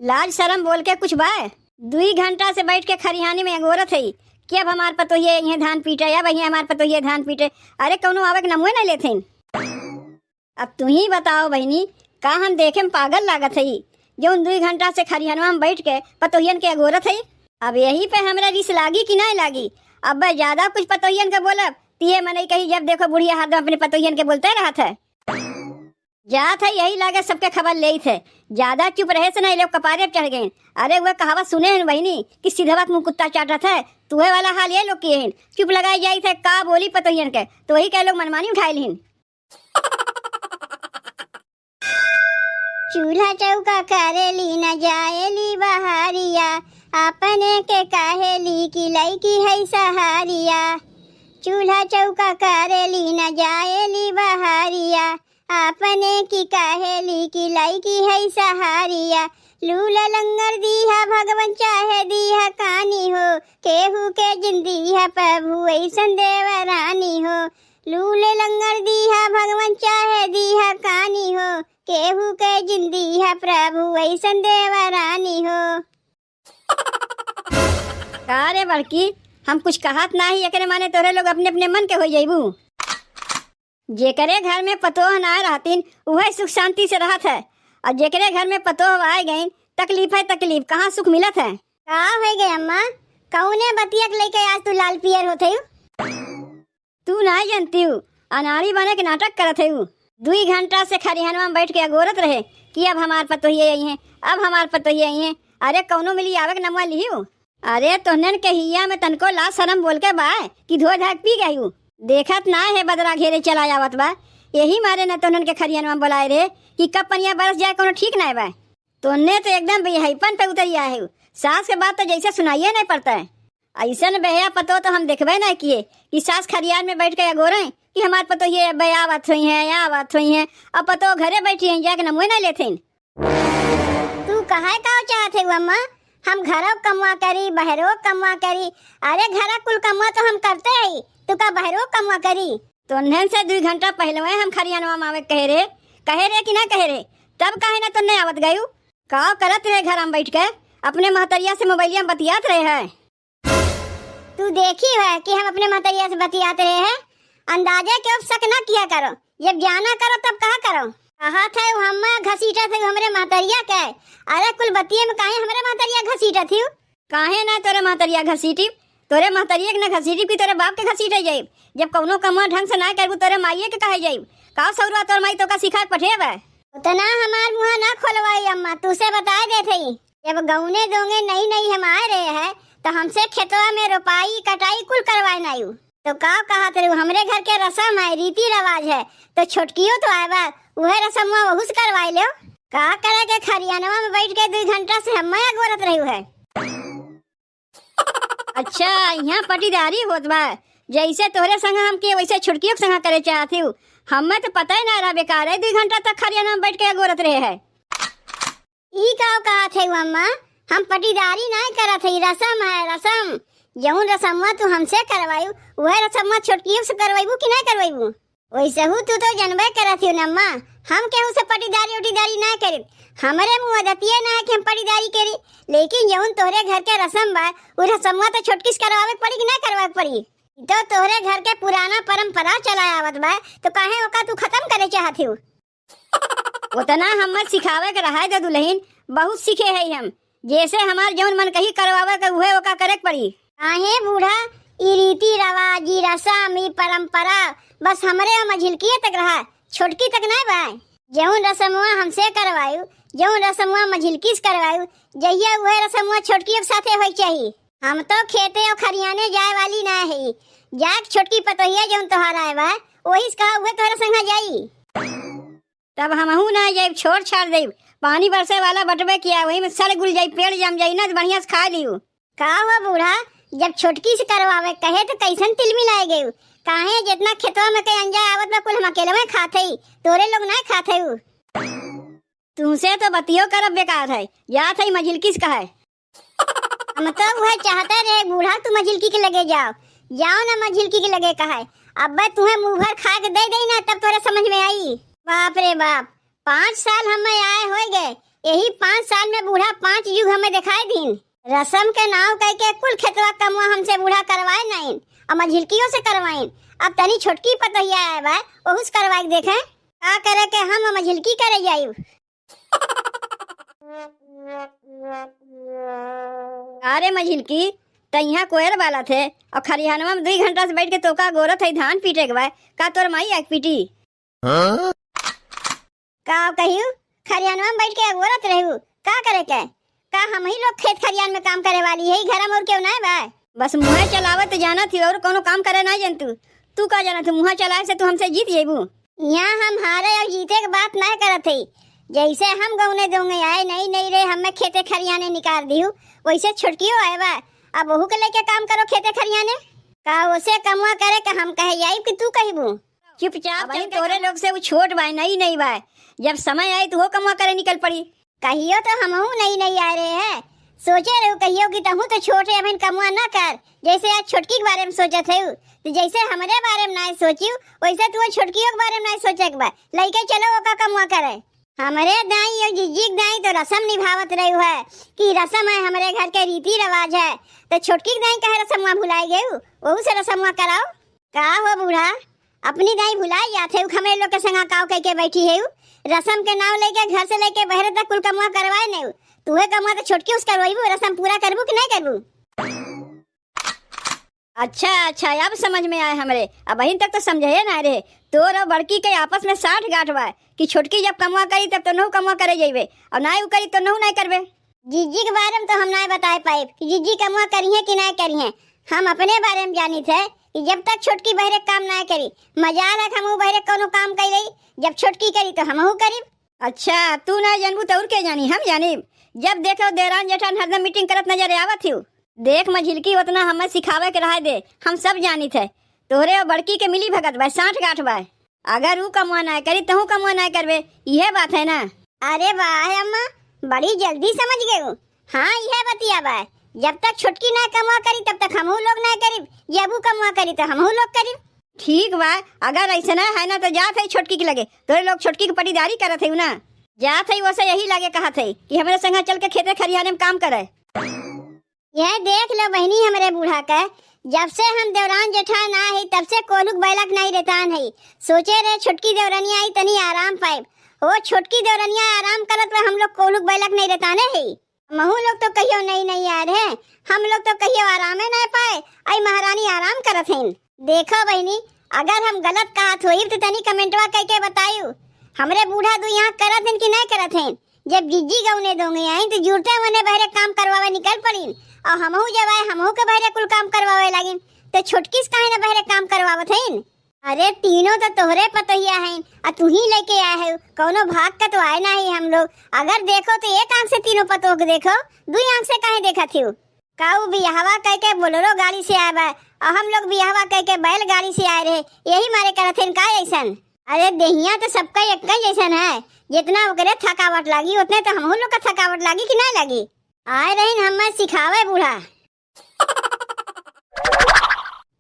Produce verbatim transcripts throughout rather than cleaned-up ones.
लाज शरम बोल के कुछ बा? दुई घंटा से बैठ के खरिहानी में अगोरत है कि अब हमार पतोहिए इहें धान पीटे, अब इहें हमार पतोहिए धान पीटे। अरे, कौनो आवे के नमुए नहीं लेथिन। अब तू ही बताओ बहिनी, का हम देखे में पागल लागत हई, जौन दुई घंटा से खरिहनवा में बैठ के पतोहियन के अगोरत हई? अब यही पे हमरा रिस लागी कि नाय लागी? अब ज्यादा कुछ पतोहियन के बोलब, त इहे मनई कही, "जब देखो बुढ़िया हरदम अपने पतोहियन के बोलते रहत है।" जात है, यही लागे सबके खबर लेत है। ज्यादा चुप रहे से ना, ये लोग कपारे पे चढ़ गए। अरे, वह कहावत सुने हैं बहिनी कि "सीधवा के मुंह कुत्ता चाटत है", तो वह वाला हाल ये लोग किए हैं। चुप लगाई जाइत है, का बोली पतोहियन के, तो वही के लोग मनमानी उठाए लिहिन। चूल्हा चौका करेली न जाएली बहारिया, अपने के कहेली कि लइकी है सहारिया। चूल्हा चौका करेली न जाएली बहारिया, अपने की कहेली कि लइकी है सहारिया। लूल लंगर दीहा भगवन चाहे दीहा कानी हो, केहू के जिन दीहा प्रभु ऐसन देवरानी हो। लूल लंगर दीहा भगवन चाहे दीहा कानी हो, केहू के जिन दीहा प्रभु ऐसन देवरानी हो। का रे बड़की, हम कुछ कहत नाही, एकरे माने तोरे लोग अपने अपने मन के हो जइबू। जेकरे घर में पतोह ना रहतिन, उहे सुख शांति से रहत है, और जेकरे घर में पतोह आए गइन, तकलीफ है तकलीफ, कहाँ सुख मिलत है। का हो गए अम्मा, कौने बतिया के लेके आज तू लाल पियर होत हऊ? तू नाय जनतिउ, अनाड़ी बने के नाटक करत हऊ। दुई घंटा से खरिहनवा में बैठ के अगोरत रहे कि अब हमार पतोहिए आई हैं, अब हमार पतोहिए आई हैं। अरे कौनो मिली आवे के नमवा लिहिउ। अरे तोहनन के हिया में तनको लाज शरम बोल के बा कि धोए धाए के पी गयू। देखत ना है बदरा घेरे चला आवत बा, यही मारे न तोहनन के खरिहनवा में बोलाए रहे कि कब पनिया बरस जाए कौनो ठीक ना बा। तोहने तो एकदम बेहईपन पे उतरी आए हो, सास के बात तो जैसे सुनाइए नहीं पड़ता है। ऐसन बेहया पतोह तो हम देखबे नहीं किए कि सास खरियान में बैठ के अगोरे कि हमार पतोहिए अब्बे आवत हुई हैं, आवत हुई हैं। अब पतोह घरे बैठी हैं, जाके नमुए नहीं लेथिन। तू कहे का चाहत है अम्मा? हम घरो कमवा करी, बहरो कमवा करी। अरे घरा कुल कमवा तो हम करते ही, तू का बहरो कमवा करी? तोन्हन से दुई घंटा पहलवे हम खरियानवा में आवे कहे रे, कहे रे कि ना कहे रे? तब काहे ना तोन्ने आवत गयू? का करत रहे घर में बैठ के? अपने महतरिया से मोबाइलिया में बतियात रहे है। तू देखी है कि हम अपने महतरिया से बतियात रहे हैं, अंदाजे के अब शक ना किया करो। जब जाना करो तब कहा करो। कहा थे वो हम घसीटा थे हमरे महतरिया के। अरे कुल बतिये में काहे हमरे महतरिया घसीटा थी? काहे ना तोरे महतरिया घसीटी? तोरे महतरिया के ना घसीटी कि तोरे बाप के घसीटे जाइब? जब कौनो कमवा ढंग से ना करबू तोरे माइये के कहे जाइब। का सौरवा तोर माई तोका सिखा के पठेबे? उतना हमार मुँह ना खोलवाई अम्मा, तू से बताए देत हई। जब गौने दोंगे नई नई हम आए रहे हैं, तो हमसे खेतवा में रोपाई, कटाई कुल करवाए नायू। तो का कहत रहू, हमरे घर के रसम है, रीति रिवाज है, तो छोटकियो तो आए बा, उहे रसमवा वहू से करवाए लेव। का करे के खरियानवा में बैठ के दुई घंटा से हम्मे अगोरत रहू है। अच्छा, यहाँ पटीदारी होत बा, जैसे तोहरे संग हम के वैसे छोटकियो के संग करे चाहत हूँ। हमें तो पता ही ना रहा बेकार है, दुई घंटा तक खरियानवा में बैठ के अगोरत रहे है। ई का कहत है अम्मा? हम पटीदारी नाय करत है, रसम है, रसम। जौन रसमवा तू हमसे करवायू, उहे रसमवा छोटकियो से करवाइबू कि नाय करवाइबू? वैसहू तू तो जनबे करत हियो न अम्मा, हम केहू से पटीदारी उटीदारी नाय करी। हमरे मुँह दतिये ना है कि हम पटीदारी करी, लेकिन जौन तोहरे घर के रसम बा, उ रसमवा तो छोटकी से करवावे के पड़ी कि नाय करवावे के पड़ी? ई तो तोहरे घर के पुराना परंपरा चला आवत बा, तो काहे ओका तू खत्म करे चाहत हियो? उतना हम्मे सिखावे के रहे दे दुलहिन, बहुत सीखे है हम। जैसे हमार जौन मन कही करवावे के उहे ओका करे के पड़ी। काहे बूढ़ा, ई रीति रवाज, ई रसम, ई परंपरा बस हमरे और मझिलकिए तक रहा, छोटकी तक नाय बा। जौन रसमवा हमसे करवायु, जौन रसमवा मझिलकी से करवायु, जहिया उहे रसमवा छोटकी के साथे होई चाही। हम तो खेते और खरियाने जाए वाली ना है, जाके छोटकी पतोहिया जौन तोहार आए बा, वही से कहा उहे तोहरे संग जाई। तब हमहू ना जाइब, छोड़ छाड़ देब। पानी बरसे वाला बटबे किया, वही में सड़ गुल जाई, पेड़ जम जाई, ना तो बढ़िया से खा लियो। का हो बूढ़ा, जब छोटकी से करवावे कहे तो कैसन तिल मिलाए गयू? काहे जितना खेतवा में के अंजा आवत बा कुल हम अकेलवे खात हई, तोरे लोग ना खात हई उ। तुमसे तो बतियो करब बेकार है, जात हई मझिलकी से कहे। हम तो उहे चाहते रहे बूढ़ा तू मझिलकी के लगे जाओ, जाओ ना मझिलकी के लगे कहे। अब्बे तुहे मुँह भर खाए के दे देई ना तब तोरे समझ में आई। बाप रे बाप, पाँच साल हमें आए होए गए, यही पाँच साल में बूढ़ा पाँच युग हमें देखाए दीन। रसम के नाव कह के कुल खेतवा कमवा हमसे बूढ़ा करवाए नाइन, अब मझिलकियों से करवाइन। अब तनी छोटकी पतोहिया आए बा, ओहू से करवाए के देखें। का करे के हम मझिलकी करे जाइब। अरे मझिलकी, त यहाँ कोयर बाला थे और खरिहानवा में दुई घंटा से बैठ के तोका गोरत है, धान पीटे के बा, का तोर माई आके पीटी? हाँ? का कहियो, खरिहानवा में बैठ के अगोरत रहू, का करे के? का हम ही लोग खेत खरिहान में काम करे वाली है, घर में और केहू नाय बा? बस मुँहे चलावत जानत ही और कोनो काम करे ना जानतू। तू का जानत, मुँह चलाए से तू हमसे जीत जेबू? यहाँ हम हारे और जीते के बात ना करत हई। जैसे हम गौने दोंगे आए, नहीं, नहीं रे, हमें खेते खरियाने निकाल दिहू, वैसे छोटकियो आए बा। अब ओहू के लेके काम करो खेते खरियाने। का ओसे कमवा करे के हम कहे जाइब कि तू कहबू? चुपचाप अब चल के तोरे काम। लोग से उ छोट बा, नहीं, नहीं बा। जब समय आई तो वो कमवा करे निकल पड़ी। कहियो तो हमहू नई नई आए रहे हैं, सोचे रहू कहियो कि तहू तो छोट है, अबहिन कमवा ना कर। जैसे आज छोटकी के बारे में सोचत है, तो जैसे हमरे बारे में ना सोचियो, वैसे तू छोटकियों के बारे में ना सोचे के बा। लइके चलो ओका कमवा करे। हमरे दाई और जिज्जी के दाई तो रसम निभावत रहू है कि रसम है, हमरे घर के रीति रिवाज है, तो छोटकी के दाई कहे रसमवा भुलाई गयू, वहू से रसमवा कराओ। का हो बूढ़ा, अपनी दाई भुलाई जात है, हमरे लोग के संगा काव कह के बैठी है। रसम के नाव लेके घर से लेके बहरे तक कुल कमवा करवाए नहीं। तूहे कमवा तो छोटकी उसका रोइबू, रसम पूरा करबू कि नहीं करबू? अच्छा, अच्छा, अब समझ में आए हमरे। अबहिन तक तो समझे ना रहे। तोर और बड़की के आपस में साठ गांठ बा कि छोटकी जब कमवा करी तब तो नहू कमवा करे जइबे, और ना उ करी तो नहू नहीं करबे। जिज्जी के बारे में तो हम ना बताए पाइब कि जिज्जी कमवा करिहे कि ना करिहे। हम अपने बारे में जानित है कि जब तक छोटकी बहरे काम ना करी, मजाल है कि हमहू बहरे कोनो काम कइले, जब छोटकी करी तो हमहू करीब। अच्छा, तू ना जानबू तो और के जानी, हम जानिब। जब देखो देरान जेठान हरदम मीटिंग करत नजर आवत हिउ। देख मझिलकी, उतना हमें सिखावे के रहा दे, हम सब जानित है। तोहरे और बड़की के मिली भगत बा, साठ गांठ बा। अगर ऊ कमवा ना करी, तहू कमवा ना करबे, इहे बात है ना? अरे वाह अम्मा, बड़ी जल्दी समझ गयू। हाँ, इहे बतिया बा, जब तक छोटकी ना कमवा करी, तब तक हमहू लोग ना करीब। जब ऊ कमवा करी, तो हमहू लोग करीब। ठीक बा, अगर ऐसे ना है ना, तो जात है छोटकी के लगे। तोरे लोग छोटकी के पटीदारी करत है ना, जात है वैसे यही लगे कहत है कि हमरे संगे चल के खेते खरियाने में काम करे। यह देख लो बहिनी, हमरे बूढ़ा के, जब से हम देवरान जेठान आए है, तब से कोल्हू के बैलक नहीं रेतान है। सोचे रहे छोटकी देवरनिया आई तनी आराम पाइब। ओ छोटकी देवरनिया आराम करत बा, हम लोग कोल्हू के बैलक नहीं रेताने है। महू लोग तो कहियो नहीं नहीं आए रहे, हम लोग तो कहियो आरामे नहीं पाए, आई महारानी आराम करत हैं। देखो बहिनी, अगर हम गलत कहत होइब तो तनी कमेंटवा कह के बतायू। हमरे बूढ़ा दुई आँख करत हैं कि नहीं करत हैं? जब जिज्जी गौने दोंगे आइन, तो जुरते मने बहरे काम करवावे निकल पड़ीन, और हमहू जब आए, हमहू के बहरे कुल काम करवावे लागिन, तो छोटकी से काहे ना बहरे काम करवावत हईन? अरे, तीनों तो तोहरे पतोहिया हईन, आ तू ही लेके आए हो, कौनो भाग का तो आए ना ही हम लोग। अगर देखो तो एक आँख से तीनों पतोह के देखो, दुई आँख से काहे देखत हो? का उ बियाहवा कह के बोलेरो गाड़ी से आए बा, और हम लोग बियाहवा कह के बैल गाड़ी से आए रहे, यही मारे करत हन का ऐसन? अरे देहिया तो सबका एक जैसन है, जितना ओकरे थकावट लागी उतने तो हमहू लोग का थकावट लागी कि नहीं लागी? आए रहिन हमें सिखावे बूढ़ा।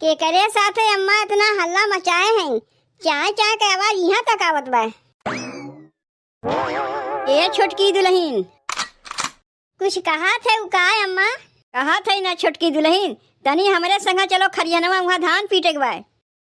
केकरे साथे अम्मा इतना हल्ला मचाए हैं? चाय चाय के आवाज यहाँ तक आवत बा। ए छोटकी दुलहिन। कुछ कहा थे उ का अम्मा? कहा थे ना छोटकी दुलहिन, तनी हमरे संगा चलो खरियनवा, वहाँ धान पीटे के बा।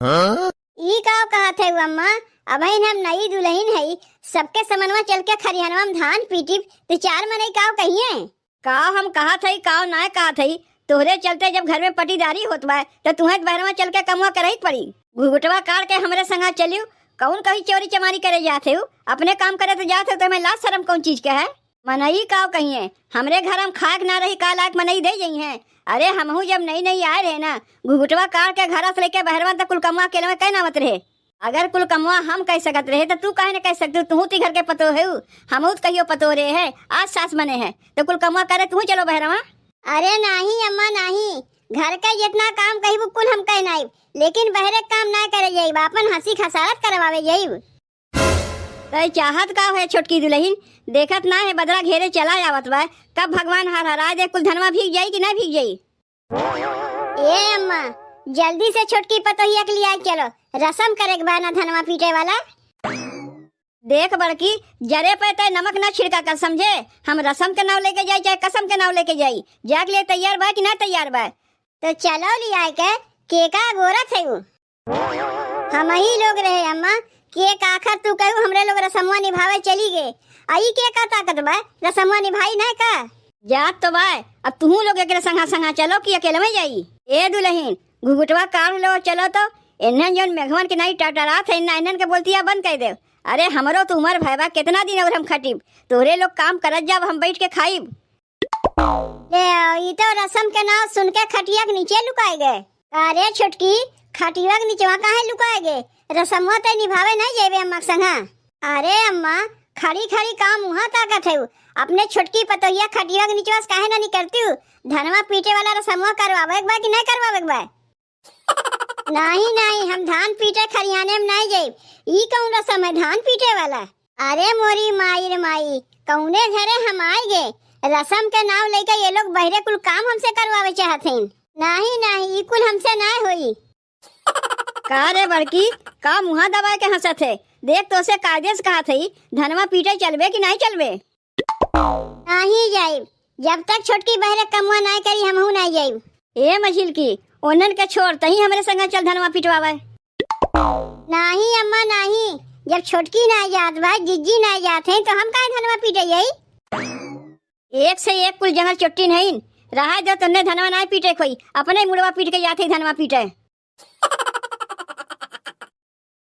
हाँ? ई का कहा थे उ अम्मा? अबहिन हम नई दुलहिन हई, सबके समनवा चल के खरियनवा में धान पीटिब, तो चार मनई का कहिए? का हम कहत हई, का नाय कहत हई, तोहरे चलते जब घर में पटीदारी होत बा, त तुहें बहरवा चल के कमवा करही पड़ी। घुघुटवा काढ़ के हमरे संगा चलियो, कौन कहीं चोरी चमारी करे जात हो? अपने काम करे तो जात हो, तो हमें लाज शरम कौन चीज के है? मनई का कहिए, हमरे घर में खाए के ना रही, का लायक मनई दे जइहें? अरे हमहू जब नई नई आए रहे ना, घुघुटवा काढ़ के घर से लेके बहरवा तक कुल कमवा अकेले में कह नावत रहे। अगर कुल कमवा हम कह सकत रहे, त तू काहे न कह सकतू? तू ती घर के पतोह हेउ, हमहू त कहियो पतोह रहे है, आज सास बने है, त कुल कमवा करे तू चलो बहरवा। अरे नाही अम्मा नाही, घर के जितना काम कहिबू कुल हम कह नाइब, लेकिन बहरे काम ना करे जाइब, अपन हंसी खसारत करवावे जाइब। तय चाहत का है छोटकी दुलहिन, देखत ना है बदरा घेरे चला आवत बा, कब भगवान हर हराए दे, कुल धनवा भीग जाई कि ना भीग जाई? ए अम्मा, जल्दी से छोटकी पतोहिया के लिया चलो, रसम करे के बा ना धनवा पीटे वाला। देख बड़की, जरे पे तय नमक ना छिड़का कर, समझे? हम रसम के नाव लेके जाई चाहे कसम के नाव लेके जाई, जाए के लिए तैयार बा कि ना तैयार बा? तो चलो लियाए के, के का गोरत है उ? हमही लोग रहे अम्मा, के का आखर तू कहू, हमरे लोग रसमवा निभावे चली गए। आई के का ताकत बा, रसमवा निभाई ना का? जात तो बा, अब तुहू लोग एकरे संगा संगा चलो कि अकेले में जाई? ए दुलहिन, घुघुटवा काढ़ लो, चलो तो। इन्हन जौन मेघवन के नाई टटरात है, इन्ना इन्हन के बोलतिया बंद कर दे। अरे हमरो तो उमर भय बा, कितना दिन और हम खटिब? तोरे लोग काम करत जाब, हम बैठ के खाइब। ले, ई तो रसम के नाव सुन के खटिया के नीचे लुकाए गए। अरे छोटकी, खटिया के निचवा काहे लुकाए गए? रसमवा तय निभावे नहीं जेबे अम्मा के संगा। अरे अम्मा, खड़ी खड़ी का मुँहा ताकत है? अपने छोटकी पतोहिया खटिया के निचवा से काहे ना निकलती हूँ? धनवा पीटे वाला रसमवा करवावे के बा कि नहीं करवावे के बा? नहीं, नहीं, हम धान पीटे खरियाने में नहीं जाइब। ई कौन रसम है धान पीटे वाला? अरे मोरी माई रे माई, कौने घरे हम आए गे? रसम के नाव लेके ये लोग बहरे कुल काम हमसे करवावे चाहत हैं। नहीं, नहीं, ई कुल हमसे नहीं होई। का रे बड़की, का मुँहा दबाए के हंसत है? देख तो से कायदे से कहा थई, धनवा पीटे चलबे कि नहीं चलबे? नहीं जाइब, जब तक छोटकी बहरे कमुआ नहीं करी हमहू नहीं जाइब। ए मझिलकी, ओनन के छोड़, तही हमरे संगे चल धनवा पिटवावे। नहीं अम्मा नहीं, जब छोटकी नहीं जात बा, जिज्जी नहीं जात है, तो हम काहे धनवा पीटे जाई? एक से एक कुल जहर चोट्टी नहीं, रहा दे तन्ने धनवा नहीं पीटे कोई, अपने मुड़वा पीट के जात है धनवा पीटे।